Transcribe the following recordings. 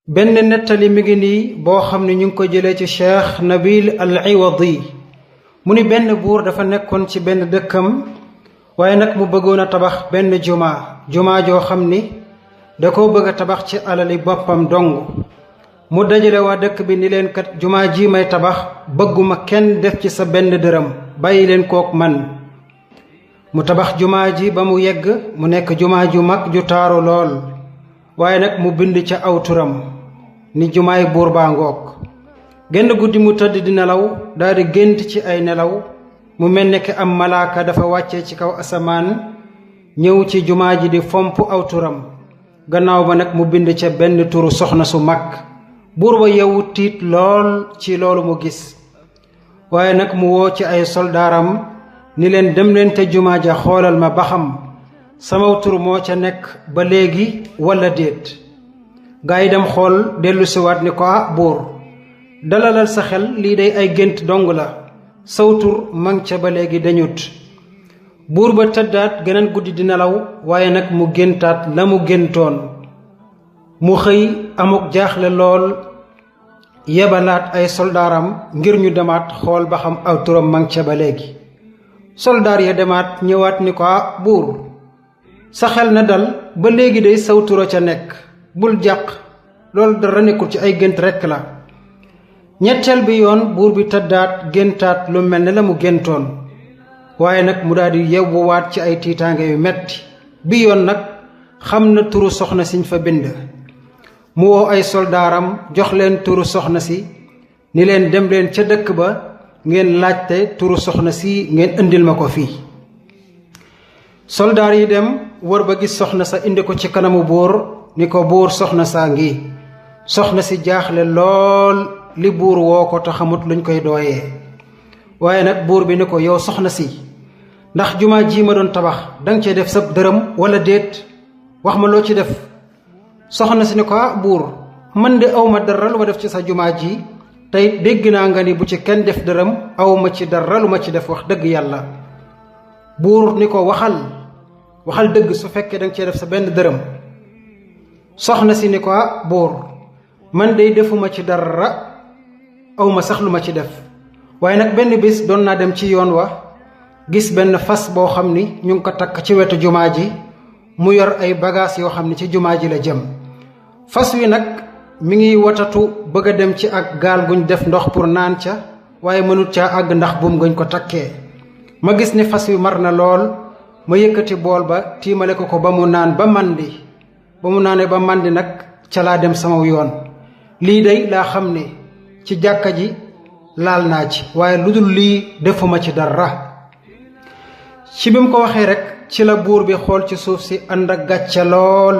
benn nettali mi ngi nii boo xam ne ñu ngi ko jëlee ci cheikh nabil al iwadi mu ni benn buur dafa nekkoon ci benn dëkkam waaye nag mu bëggoon a tabax benn jumaa joo xam ni da koo bëgg a tabax ci alali boppam dong mu dajale waa dëkk bi ni leen kat jumaa ji may tabax bëgguma kenn def ci sa benn dërëm bàyyi leen kook man mu tabax jumaa ji ba mu yegg mu nekk jumaa ju mag ju taaru lool waaye nag mu bind ca aw turam ni jumaay buur baa ngoog genn guddi mu tëdd di nelaw daldi gént ci ay nelaw mu mel ne ki am malaaka dafa wàcce ci kaw asamaan ñëw ci jumaa ji di fomp aw turam gannaaw ba nag mu bind ca benn turu soxna su mag buur ba yewu tiit lool ci loolu mu gis waaye nag mu woo ci ay soldaaram ni leen dem leen te jumaa ja xoolal ma ba xam sama tur moo ca nekk ba léegi walla déet gaa yi dem xool dellu siwaat ni ko buur dalalal sa xel lii day ay gént dong la saw tur mang ca ba léegi dañut buur ba tëddaat geneen guddi di nelaw waaye nag mu géntaat la mu géntoon mu xëy amuk jaaxle lool yebalaat ay soldaaram ngir ñu demaat xool ba xam aw turam mang ca ba léegi soldaar ya demaat ñëwaat ni ko buur sa xel na dal ba léegi day saw tura ca nekk bul jàq loolu dara nekkul ci ay gént rekk la ñetteel bi yoon buur bi tëddaat géntaat lu mel ne la mu géntoon waaye nag mu daldi yewwuwaat ci ay tiitaange yu metti bi yoon nag xam na turu soxna siñ fa bind mu woo ay soldaaram jox leen turu soxna si ni leen dem leen ca dëkk ba ngeen laajte turu soxna si ngeen indil ma ko fii soldaar yi dem wër ba gis soxna sa indi ko ci kanamu buur ni ko buur soxna saa ngi soxna si jaaxle lool li buur woo ko te xamut luñ koy dooyee waaye nag buur bi ni ko yow soxna si ndax jumaa ji ma doon tabax danga cee def sab dërëm walla déet wax ma loo ci def soxna si ni ko buur man de awma dara lu ma def ci sa jumaa ji tey dégg naa nga ni bu ci kenn def dërëm awma ci dara lu ma ci def wax dëgg yàlla buur ni ko waxal dëgg su fekkee danga cee def sa benn dërëm soxna si ni ko buur man de defuma ci dara awma sax lu ma ci def waaye nag benn bis doon naa dem ci yoon wa gis benn fas boo xam ni ñu ngi ko takk ci wetu jumaa ji mu yor ay bagages yoo xam ni ci jumaa ji la jëm fas wi nag mi ngi watatu bëgg a dem ci ak gaal guñ def ndox pour naan ca waaye mënut caa àgg ndax buum guñ ko takkee ma gis ni fas wi mar na lool ma yëkkati bool ba tiimale ko ba mu naan ba màndi ba mu naanee ba màndi nag ca laa dem sama yoon lii day laa xam ne ci jàkka ji laal naa ci waaye lu dul lii defuma ci dara ci bi mu ko waxee rek ci la buur bi xool ci suuf si ànd ak gàcce lool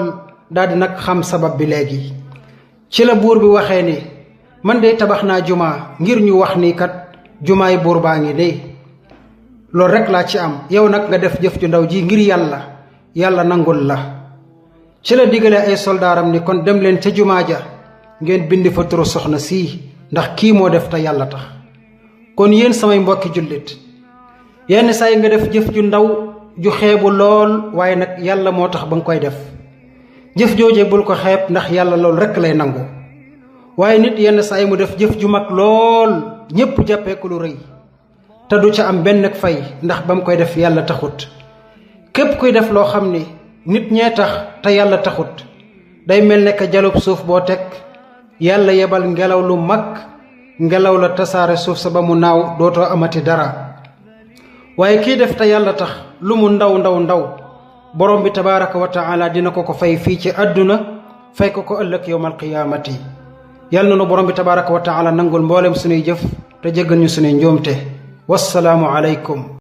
daldi nag xam sabab bi léegi ci la buur bi waxee ni man de tabax naa jumaa ngir ñu wax ni kat jumaay buur baa ngi de loolu rek laa ci am yow nag nga def jëf ju ndaw ji ngir yàlla nangul la ci la digale ay soldaaram ni kon dem leen ca jumaa ja ngeen bind fa turu soxna sii ndax kii moo def te yàlla tax kon yéen samay mbokki jullit yenn saa yi nga def jëf ju ndaw ju xeebu lool waaye nag yàlla moo tax ba nga koy def jëf jooje bul ko xeeb ndax yàlla loolu rekk lay nangu waaye nit yenn saa yi mu def jëf ju mag lool ñépp jàppee ko lu rëy te du ca am benn fay ndax ba mu koy def yàlla taxut képp kuy def loo xam ni nit ñee tax te yàlla taxut day mel ne ka jalub suuf boo teg yàlla yebal ngelaw lu mag ngelaw la tasaare suuf sa ba mu naaw dootoo amati dara waaye kii def te yàlla tax lu mu ndaw borom bi tabaaraka wa taala dina ko fay fii ci àdduna fay ko ëllëg yawmal qiyaamati yàlla na borom bi tabaaraka wa taala nangul mboolem sunuy jëf te jéggal ñu sunuy njuumte wassalaamu aleykum